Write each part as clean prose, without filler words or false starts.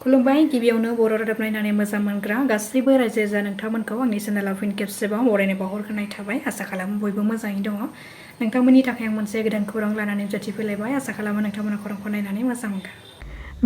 खुलुमबाय गिबियावनो बर' रादाब नायनानै मोजां मोनग्रा गासैबो रायजो राजा नोंथांमोनखौ आंनि चेनेलाव फिन खेबसेबाव बरायनाय बावहरग्रोनाय थाबाय। आसा खालामो बयबो मोजाङै दङ। नोंथांमोननि थाखाय आं मोनसे गोदान खौरां लानानै नुजाथिफैलायबाय। आसा खालामो नोंथांमोना खौरांखौ नायनानै मोजां मोनगोन।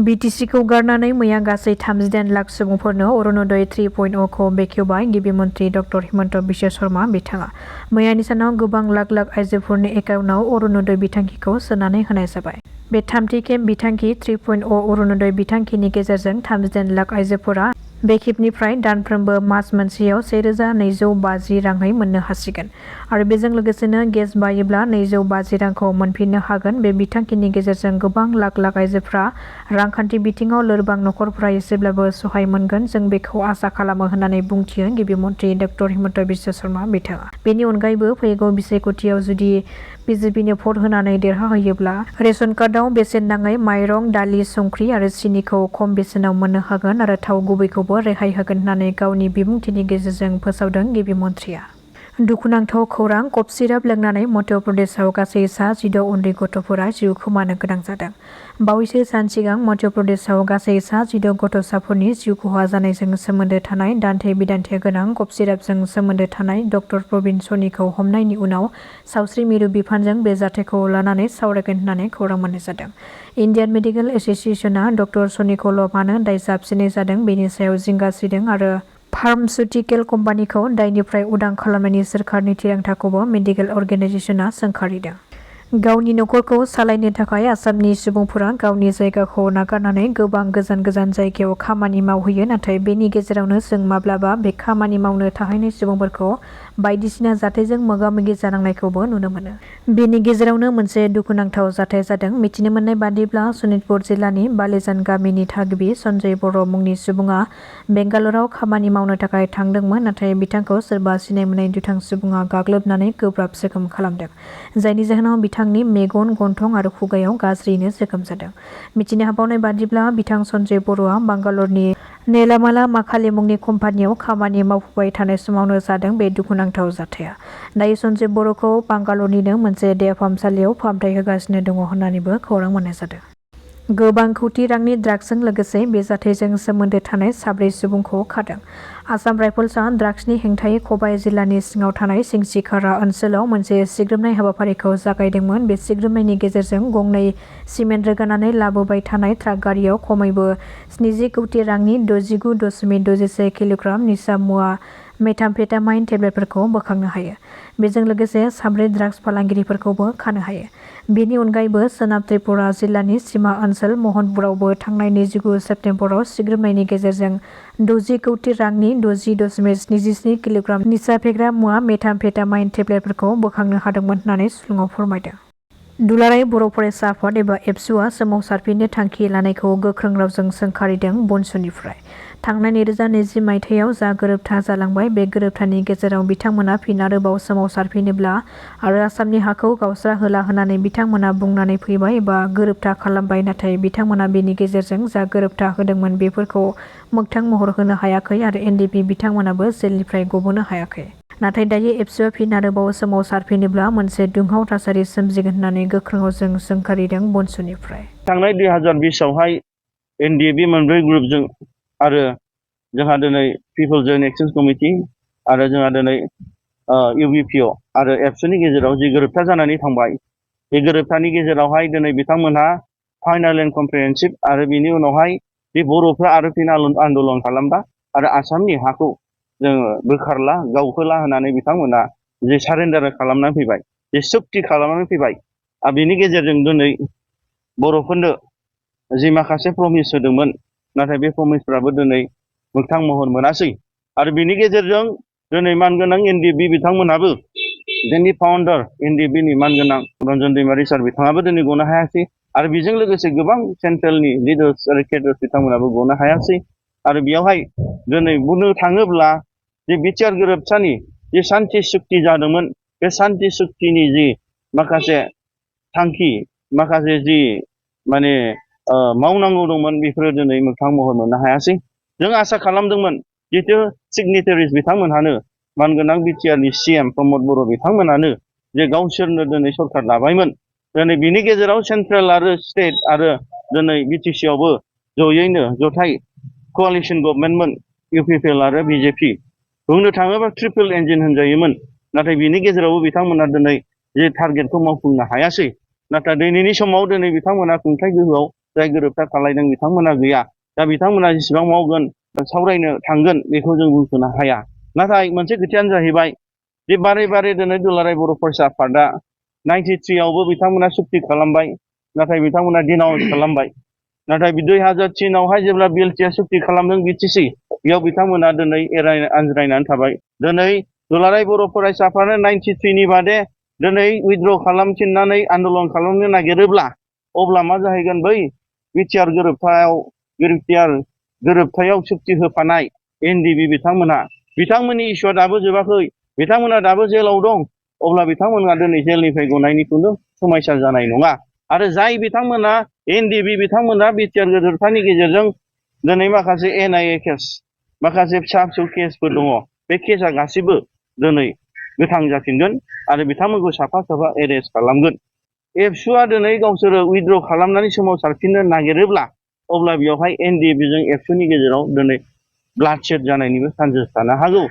BTCखौ गारनानै मैया गासै 38 लाख सुबुंफोरनो अरुणोदय 3.0 खौ बेखेवबाय गिबि मन्त्रि डक्टर हिमन्त बिश्व शर्मा बिथाङा। मैयानि सानाव गोबां लाख लाख आइजोफोरनि एकाउन्टआव अरुणोदय बिथांखिखौ सोनानै होनाय जाबाय। बे थामथि खेब बिथांखि 3.0 अरुणोदय बिथांखिनि गेजेरजों 38 लाख आइजोफोरा बे खेबनिफ्राय दानफ्रोमबो मास मोनसेयाव 1250 राङै मोननो हासिगोन आरो बेजों लोगोसेनो गेस बायोब्ला 250 रांखौ मोनफिननो हागोन। बे बिथांखिनि गेजेरजों गोबां लाख लाख आइजोफ्रा रांखान्थि बिथिङाव लोरबां नखरफोरा एसेब्लाबो सहाय मोनगोन, जों बेखौ आसा खालामो होननानै बुंथियो गिबि मन्त्रि डक्टर हिमन्त बिश्व शर्मा बिथाङा। बेनि अनगायैबो फैगौ बिसायख'थियाव जुदि बिजेपिनो भट होनानै देरहाहोयोब्ला रेशन कार्डआव बेसेन नाङै माइरं, दालि, संख्रि आरो सिनिखौ खम बेसेनाव मोननो हागोन आरो थाव गुबैखौबो रेहाय होगोन होननानै गावनि बिबुंथिनि गेजेरजों फोसावदों गिबि मन्थ्रिया। दुखुनांथाव खौरां, कफ सिराप लोंनानै मध्य प्रदेशआव गासै 16 उन्दै गथ'फोरा जिउ खोमानो गोनां जादों। बावैसो सान सिगां मध्य प्रदेशआव गासै 16 गथ'साफोरनि जिउ खहा जानायजों सोमोन्दो थानाय दान्थे बिदान्थे गोनां कफ सिरापजों सोमोन्दो थानाय डक्टर प्रवीण सनिखौ हमनायनि उनाव सावस्रि मिरु बिफानजों बे जाथायखौ लानानै सावरायगोन होननानै खौरां मोननाय जादों। इन्डियान मेडिकेल एस'सिएशनआ डक्टर सनिखौल' मानो दाय जाबसिननाय जादों बेनि सायाव जिंगा सिदों आरो फार्मासिउटिकेल कम्पानिखौ दायनिफ्राय उदां खालामनायनि सोरखारनि थिरांथाखौबो मेडिकेल अर्गेनाइजेसनआ सोंखारिदों। गावनि नखरखौ सालायनो थाखाय आसामनि सुबुंफोरा गावनि जायगाखौ नागारनानै गोबां गोजान गोजान जायगायाव खामानि मावहैयो, नाथाय बेनि गेजेरावनो जों माब्लाबा बे खामानि मावनो थाहैनाय सुबुंफोरखौ बायदिसिना जाथायजों मोगा-मोगि जानांनायखौबो नुनो मोनो। बेनि गेजेरावनो मोनसे दुखुनांथाव जाथाय जादों। मिथिनो मोननाय बादिब्ला सनितपुर जिल्लानि बालिजान गामिनि थागिबि सन्जय बर' मुंनि सुबुङा बेंगालराव खामानि मावनो थाखाय थांदोंमोन, नाथाय बिथांखौ सोरबा सिनाय मोननाय दुथां सुबुङा गाग्लोबनानै गोब्राब जोखोम खालामदों, जायनि जाहोनाव बिथांनि मेगन, गन्थं आरो खुगायाव गाज्रियैनो जोखोम जादों। मिथिनो हाबावनाय बादिब्ला बिथां सन्जय बर'आ बांगालरनि नेलामाला माखाले मुंनि कम्पानियाव खामानि मावफुबाय थानाय समावनो जादों बे दुखुनांथाव जाथाया। दायो सन्जय बर'खौ बांगालरनिनो मोनसे देहा फाहामसालियाव फाहामथाय होगासिनो दङ होननानैबो खौरां मोननाय जादों। गोबां कौटि रांनि ड्राग्सजों लोगोसे बे जाथायजों सोमोन्दो थानाय 4 सुबुंखौ खादों। आसाम राइफल्सआ ड्राग्सनि हेंथायै खबाइ जिल्लानि सिङाव थानाय सिंसिखारा ओनसोलाव मोनसे सिग्रोमनाय हाबाफारिखौ जागायदोंमोन। बे सिग्रोमनायनि गेजेरजों गंनै सिमेन्ट रोगानानै लाबोबाय थानाय ट्राक गारियाव खमैबो 70 कौटि रांनि 69.61 किल'ग्राम निसा मुवा मेथामफेटामाइन टेब्लेटफोरखौ बोखांनो हायो। बेजों लोगोसे 4 ड्राग्स फालांगिरिफोरखौबो खानो हायो। बेनि अनगायैबो सोनाब त्रिपुरा जिल्लानि सिमा ओनसोल महनपुरावबो थांनाय 29 सेप्तेम्बराव सिग्रोमनायनि गेजेरजों 60 कौटि रांनि 60.77 किल'ग्राम निसा फेग्रा मुवा मेथामफेटामाइन टेब्लेटफोरखौ बोखांनो हादोंमोन होननानै सुलुङाव फोरमायदों। दुलाराय बर' फरायसा आफाद एबा एबसुआ सोमावसारफिननो थांखि लानायखौ गोख्रों रावजों सोंखारिदों बनसुनिफ्राय। थांनाय 2020 मायथाइयाव जा गोरोबथा जालांबाय, बे गोरोबथानि गेजेराव बिथांमोना फिन आरोबाव सोमावसारफिनोब्ला आरो आसामनि हाखौ गावस्रा होला होननानै बिथांमोना बुंनानै फैबाय एबा गोरोबथा खालामबाय, नाथाय बिथांमोना बेनि गेजेरजों जा गोरोबथा होदोंमोन बेफोरखौ मोगथां महर होनो हायाखै आरो एनडिपि बिथांमोनाबो जेलनिफ्राय गबोनो हायाखै। नाथाय दायो एबसुआ फिन आरोबाव सोमावसारफिनोब्ला मोनसे दुंहाव थासारि सोमजिगोन होननानै गोख्रों रावजों सोंखारिदों बनसुनिफ्राय। थांनाय 2020आवहाय एनडिएबि मोनब्रै ग्रुपजों आरो जोंहा दिनै पिपल जयेन्ट एक्शन कमिटि आरो जोंहा दिनै इउबिपिअ आरो एबसुनि गेजेराव जि गोरोबथा जानानै थांबाय, बे गोरोबथानि गेजेरावहाय दिनै बिथांमोनहा फाइनाल एन्ड कमप्रिहेनसिभ आरो बिनि उनावहाय बे बर'फ्रा आरो फिन आन्दलन खालामबा आरो आसामनि हाखौ जोङो बोखारला गावहोला होननानै बिथांमोना जे सारेन्डार खालामनानै फैबाय, जे सुक्ति खालामनानै फैबाय। आरो बिनि गेजेरजों दिनै बर'फोरनो जि माखासे प्रमिस होदोंमोन, नाथाय बे प्रमिसफ्राबो दिनै मोगथां महर मोनासै आरो बिनि गेजेरजों दिनै मानगोनां एनडिएबि बिथांमोनाबो जोंनि फाउन्डार एनडिएबिनि मानगोनां रन्जन दैमारि सार बिथाङाबो दिनै गनो हायासै आरो बेजों लोगोसे गोबां सेन्ट्रेलनि लिडार्स आरो केडार्स बिथांमोनाबो गनो हायासै। आरो बेयावहाय दिनै बुंनो थाङोब्ला जे बिटिआर गोरोबथानि जे सान्थि सुक्ति जादोंमोन, बे सान्थि सुक्तिनि जि माखासे थांखि, माखासे जि माने मावनांगौ दंमोन, बेफोरो दिनै मोगथां महर मोननो हायासै। जों आसा खालामदोंमोन जितु सिगनेटारिस बिथांमोनहानो मानगोनां बिटिआरनि सिएम प्रमद बर' बिथांमोनानो जे गावसोरनो दिनै सरकार दाबायमोन, दिनै बिनि गेजेराव सेन्ट्रेल आरो स्टेट आरो दिनै बिटिसिआवबो जयैनो जथाय क'आलिसन गभर्नमेन्टमोन इउपिपिएल आरो बिजेपि बुंनो थाङोबा ट्रिपल इन्जिन होनजायोमोन नाथाय बिनि गेजेरावबो बिथांमोना दिनै जे टारगेटखौ मावफुंनो हायासै नाथाय दिनैनि समाव दिनै बिथांमोना खुंथाय गोहोआव जाय गोरोबथा खालायदों बिथांमोना गैया दा बिथांमोना जेसेबां मावगोन सावरायनो थांगोन बेखौ जों बुंस'नो हाया नाथाय मोनसे खोथायानो जाहैबाय जे बारे बारे दिनै दुलाराय बर' फरायसा आफादा 93आवबो बिथांमोना सुक्ति खालामबाय नाथाय बिथांमोना डिनाउन्स खालामबाय नाथाय 2003आवहाय जेब्ला बिएलटिआ सुक्ति खालामदों बिटिसि बेयाव बिथांमोना दिनै आनज्रायनानै थाबाय दिनै दुलाराय बर' फरायसा आफादा 93नि बादे दिनै उइथड्र खालामफिननानै आन्दलन खालामनो नागिरोब्ला अब्ला मा जाहैगोन बै बिटिआर गोरोबथायाव सुक्ति होफानाय एनडिबि बिथांमोननि इस्युआ दाबो जोबाखै बिथांमोना दाबो जेलाव दं अब्ला बिथांमोना दिनै जेलनिफ्राय गनायनिखौनो समायसा जानाय नङा आरो जाय बिथांमोना एनडिबि बिथांमोना बिटिआर गोरोबथानि गेजेरजों दिनै माखासे एनआइए केस माखासे फिसा फिसौ केसफोर दङ बे केसआ गासिबो दिनै गोथां जाफिनगोन आरो बिथांमोनखौ साफा साफा एरेस्ट खालामगोन एबसुआ दिनै गावसोरो उइथड्र खालामनानै सोमावसारफिननो नागिरोब्ला अब्ला बेवहाय एनडिएफबिजों एबसुनि गेजेराव दिनै ब्लाडशेड जानायनिबो चान्सेस थानो हागौ